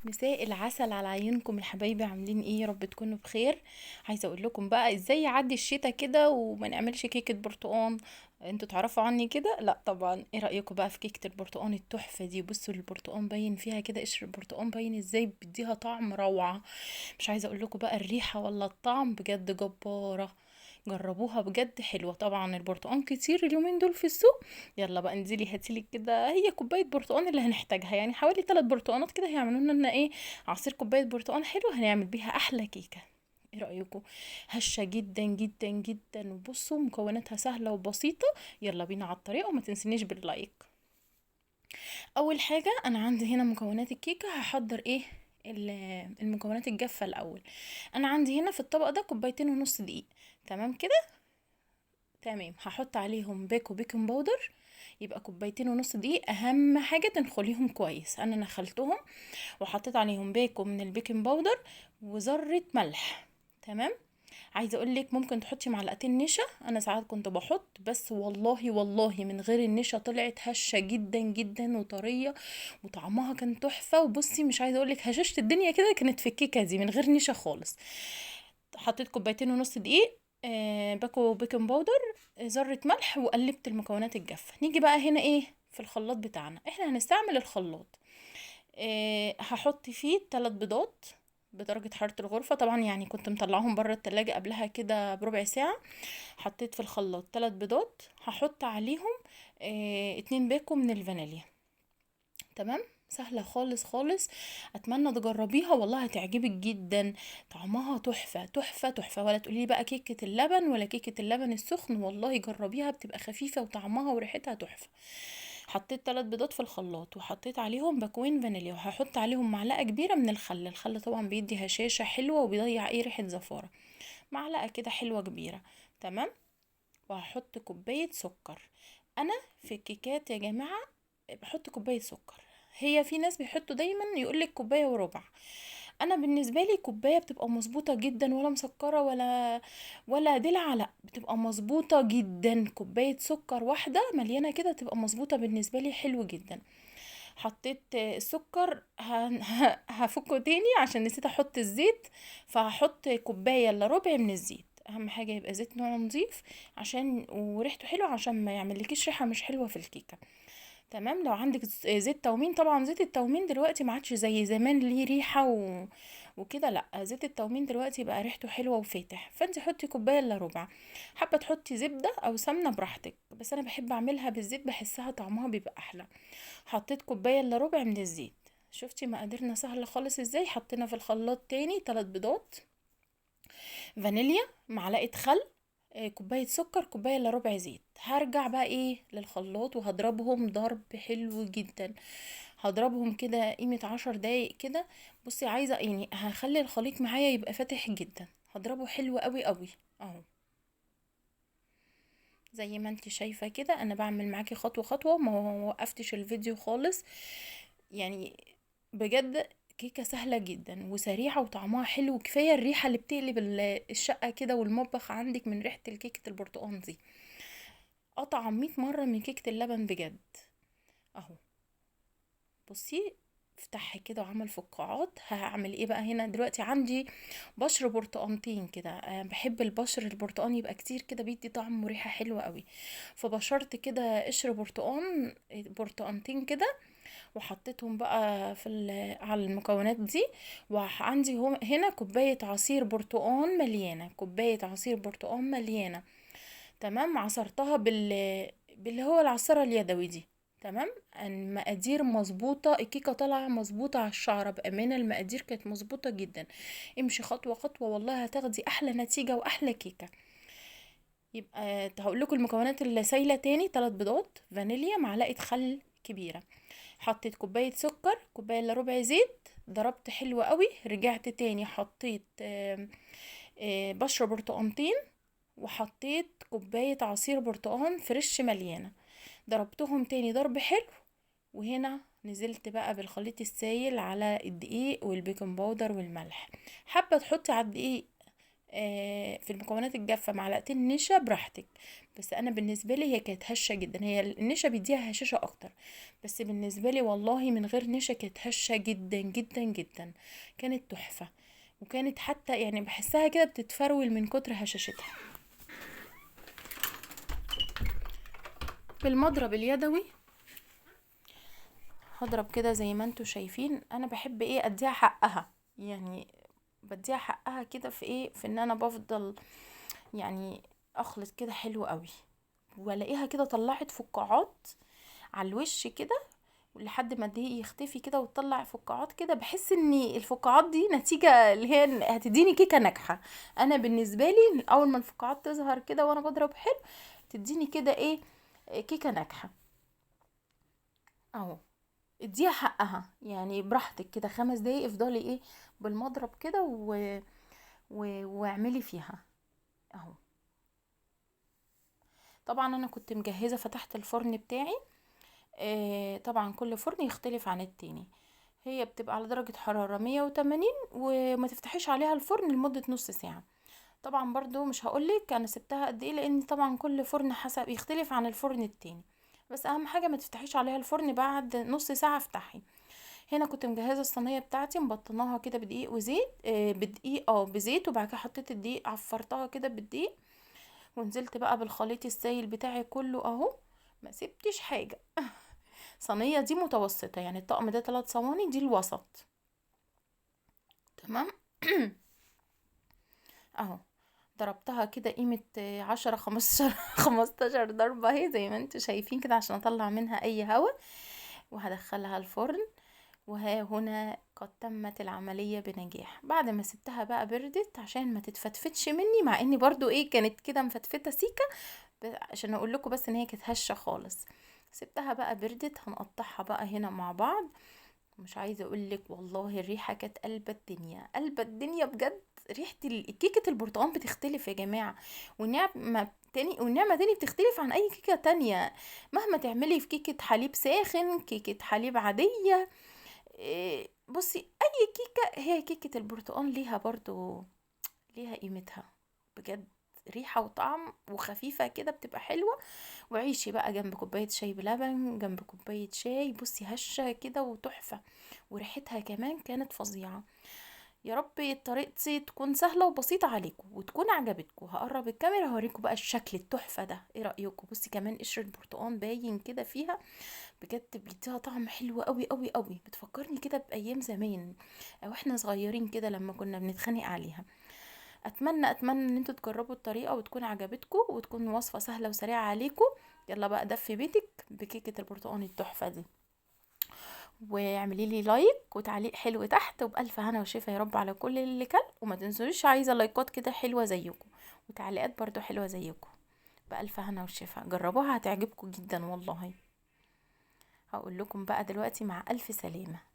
مساء العسل على عيونكم الحبايبي، عاملين ايه؟ يا رب تكونوا بخير. عايزه اقول لكم بقى ازاي يعدي الشتاء كده وما نعملش كيكة برتقان. انتوا تعرفوا عني كده؟ لا طبعا. ايه رايكم بقى في كيكة البرتقان التحفة دي؟ بصوا البرتقان باين فيها كده، قشر البرتقان باين ازاي، بيديها طعم روعه. مش عايزه اقول لكم بقى الريحة ولا الطعم، بجد جبارة. جربوها بجد حلوة. طبعا البرتقان كتير اليومين دول في السوق. يلا بقى انزلي هاتيلي كده، هي كوباية برتقان اللي هنحتاجها، يعني حوالي 3 برتقانات كده هيعملوا لنا ايه، عصير كوباية برتقان حلو هنعمل بيها احلى كيكة. ايه رايكم؟ هشه جدا جدا جدا، وبصوا مكوناتها سهلة وبسيطة. يلا بينا على الطريقة، وما تنسينيش بال like. اول حاجة انا عندي هنا مكونات الكيكه، هحضر ايه المكونات الجافه الاول. انا عندي هنا في الطبق ده كوبايتين ونص دقيق، تمام كده؟ تمام. هحط عليهم باكو baking powder، يبقى كوبايتين ونص دقيق. اهم حاجة تنخليهم كويس. انا نخلتهم وحطيت عليهم باكو من ال baking powder وذره ملح، تمام. عايزه اقول لك ممكن تحطي معلقتين نشا، انا ساعات كنت بحط، بس والله والله من غير النشا طلعت هشه جدا جدا وطريه وطعمها كان تحفة. وبصي مش عايزه اقول لك هششت الدنيا كده كانت في الكيكه دي من غير نشا خالص. حطيت كوبايتين ونص دقيق، باكو baking powder، ذره ملح، وقلبت المكونات الجافه. نيجي بقى هنا ايه في الخلاط بتاعنا، احنا هنستعمل الخلاط. هحط فيه 3 بيضات بدرجة حرارة الغرفة، طبعا يعني كنت مطلعاهم بره التلاجة قبلها كده بربع ساعة. حطيت في الخلاط 3 بيضات، هحط عليهم 2 باكو من الفانيليا، تمام. سهلة خالص خالص، اتمنى تجربيها والله هتعجبك جدا، طعمها تحفة تحفة تحفة. ولا تقولي لي بقى كيكة اللبن ولا كيكة اللبن السخن، والله جربيها بتبقى خفيفة وطعمها وريحتها تحفة. حطيت 3 بيضات في الخلاط وحطيت عليهم باكوين فانيليا، وهحط عليهم معلقة كبيرة من الخل. الخل طبعا بيدي هشاشة حلوة وبيضيع اي ريحة زفارة، معلقة كده حلوة كبيرة، تمام. وهحط كوباية سكر. انا في الكيكات يا جماعة بحط كوباية سكر، هي في ناس بيحطوا دايما يقولك كوباية وربع، انا بالنسبة لي كوباية بتبقى مظبوطة جدا، ولا مسكرة ولا دلع، لا بتبقى مظبوطة جدا. كوباية سكر واحدة مليانة كده تبقى مظبوطة بالنسبة لي، حلو جدا. حطيت السكر، هفكه تاني عشان نسيت احط الزيت، فهحط كوباية الا ربع من الزيت. اهم حاجة يبقى زيت نوعه نظيف عشان وريحته حلوة، عشان ما يعملكيش ريحة مش حلوة في الكيكة، تمام. لو عندك زيت تومين، طبعا زيت التومين دلوقتي ما عادش زي زمان ليه ريحه وكده، لا زيت التومين دلوقتي بقى ريحته حلوة وفاتح. فانت حطي كوباية الا ربع، حابة تحطي زبدة او سمنه براحتك، بس انا بحب اعملها بالزيت، بحسها طعمها بيبقى احلى. حطيت كوباية الا ربع من الزيت. شفتي مقاديرنا سهلة خالص ازاي؟ حطينا في الخلاط تاني 3 بيضات، فانيليا، معلقه خل، كوباية سكر، كوباية الا ربع زيت. هرجع بقى ايه للخلاط وهضربهم ضرب حلو جدا، هضربهم كده قيمة 10 دقايق كده. بصي عايزة يعني هخلي الخليط معايا يبقى فاتح جدا، هضربه حلو قوي قوي اهو زي ما انت شايفة كده. انا بعمل معاكي خطوة خطوة، ما وقفتش الفيديو خالص، يعني بجد كيكة سهلة جدا وسريعة وطعمها حلو. كفاية الريحة اللي بتقلب الشقة كده والمطبخ عندك من ريحة الكيكة البرتقان دي، اطعم 100 مرة من كيكة اللبن بجد اهو. بصي افتحها كده وعمل فقاعات. هعمل ايه بقى هنا دلوقتي؟ عندي بشر برتقانتين كده، بحب البشر البرتقان يبقى كتير كده، بيدي طعم وريحة حلوة قوي. فبشرت كده قشر برتقان، برتقانتين كده، وحطيتهم بقى في على المكونات دي. وعندي هنا كوباية عصير برتقان مليانة، كوباية عصير برتقان مليانة، تمام. عصرتها باللي هو العصارة اليدوي دي، تمام. المقادير مظبوطة، الكيكة طالعة مظبوطة على الشعرة بأمانة، المقادير كانت مظبوطة جدا. امشي خطوة خطوة والله هتاخدي أحلى نتيجة وأحلى كيكة. يبقى هقول لكم المكونات اللي سايلة تاني: 3 بيضات، فانيليا، معلقة خل كبيرة، حطيت كوباية سكر، كوباية الا ربع زيت، ضربت حلو قوي. رجعت تاني حطيت بشر برتقانتين، وحطيت كوباية عصير برتقان فريش مليانة، ضربتهم تاني ضرب حلو. وهنا نزلت بقى بالخليط السايل على الدقيق وال baking powder والملح. حابة تحطي على الدقيق في المكونات الجافه معلقتين نشا براحتك، بس انا بالنسبة لي هي كانت هشه جدا. هي النشا بيديها هشاشة اكتر، بس بالنسبة لي والله من غير نشا كانت هشه جدا جدا جدا، كانت تحفة. وكانت حتى يعني بحسها كده بتتفرول من كتر هشاشتها. بالمضرب اليدوي هضرب كده زي ما انتوا شايفين. انا بحب ايه اديها حقها، يعني بديها حقها كده في ايه، في ان انا بفضل يعني اخلط كده حلو قوي، والاقيها كده طلعت فقاعات على الوش كده لحد ما الدقيق يختفي كده وتطلع فقاعات كده. بحس ان الفقاعات دي نتيجة اللي هي هتديني كيكة ناجحة. انا بالنسبة لي اول ما الفقاعات تظهر كده وانا بضرب حلو تديني كده ايه كيكة ناجحة اهو. اديها حقها يعني براحتك كده، 5 دقايق افضلي ايه بالمضرب كده واعملي فيها اهو. طبعا انا كنت مجهزة، فتحت الفرن بتاعي. طبعا كل فرن يختلف عن التاني، هي بتبقى على درجة حرارة 180، وما تفتحيش عليها الفرن لمدة نص ساعة. طبعا برضو مش هقولك انا سبتها قد ايه، لان طبعا كل فرن حسب يختلف عن الفرن التاني، بس اهم حاجة ما تفتحيش عليها الفرن بعد نص ساعة افتحي. هنا كنت مجهزة الصينية بتاعتي، مبطناها كده بدقيق وزيت، بدقيق بزيت، وبعد كده حطيت الدقيق عفرتها كده بالدقيق، ونزلت بقى بالخليط السايل بتاعي كله اهو، ما سبتش حاجة. صينية دي متوسطه، يعني الطقم ده 3 صواني، دي الوسط تمام. اهو ضربتها كده قيمة 10 15 ضربه اهي زي ما انتوا شايفين كده، عشان اطلع منها اي هوا، وهدخلها الفرن. وها هنا قد تمت العملية بنجاح. بعد ما سبتها بقى بردت عشان ما تتفتفتش مني، مع اني برضو ايه كانت كده مفتفتة سيكة، عشان اقول لكم بس ان هي كانت هشة خالص. سبتها بقى بردت، هنقطعها بقى هنا مع بعض. مش عايزة اقول لك والله الريحة كانت قلبة الدنيا، قلبة الدنيا بجد. ريحة كيكة البرتقال بتختلف يا جماعة، والنعمة تاني، والنعمة تاني بتختلف عن اي كيكة تانية. مهما تعملي في كيكة حليب ساخن، كيكة حليب عادية، بصي اي كيكة، هي كيكة البرتقال ليها برضو ليها قيمتها بجد، ريحة وطعم وخفيفة كده، بتبقى حلوة. وعيشي بقى جنب كوباية شاي بلبن، جنب كوباية شاي، بصي هشة كده وتحفة، وريحتها كمان كانت فظيعة. يا رب طريقتي تكون سهلة وبسيطة عليكم وتكون عجبتكم. هقرب الكاميرا هوريكم بقى الشكل التحفة ده، ايه رأيكم؟ بصي كمان قشر البرتقال باين كده فيها، بجد بيديها طعم حلو قوي قوي قوي، بتفكرني كده بأيام زمان او احنا صغيرين كده لما كنا بنتخانق عليها. اتمنى ان انتوا تجربوا الطريقة وتكون عجبتكم وتكون وصفه سهلة وسريعة عليكم. يلا بقى دفي بيتك بكيكه البرتقال التحفة دي، واعملي لي like وتعليق حلو تحت، وبالف هنا وشفا يا رب على كل اللي كل. وما تنسوش عايزه لايكات كده حلوة زيكم وتعليقات برضو حلوة زيكم. بالف هنا وشفا، جربوها هتعجبكم جدا والله. هقول لكم بقى دلوقتي مع الف سلامه.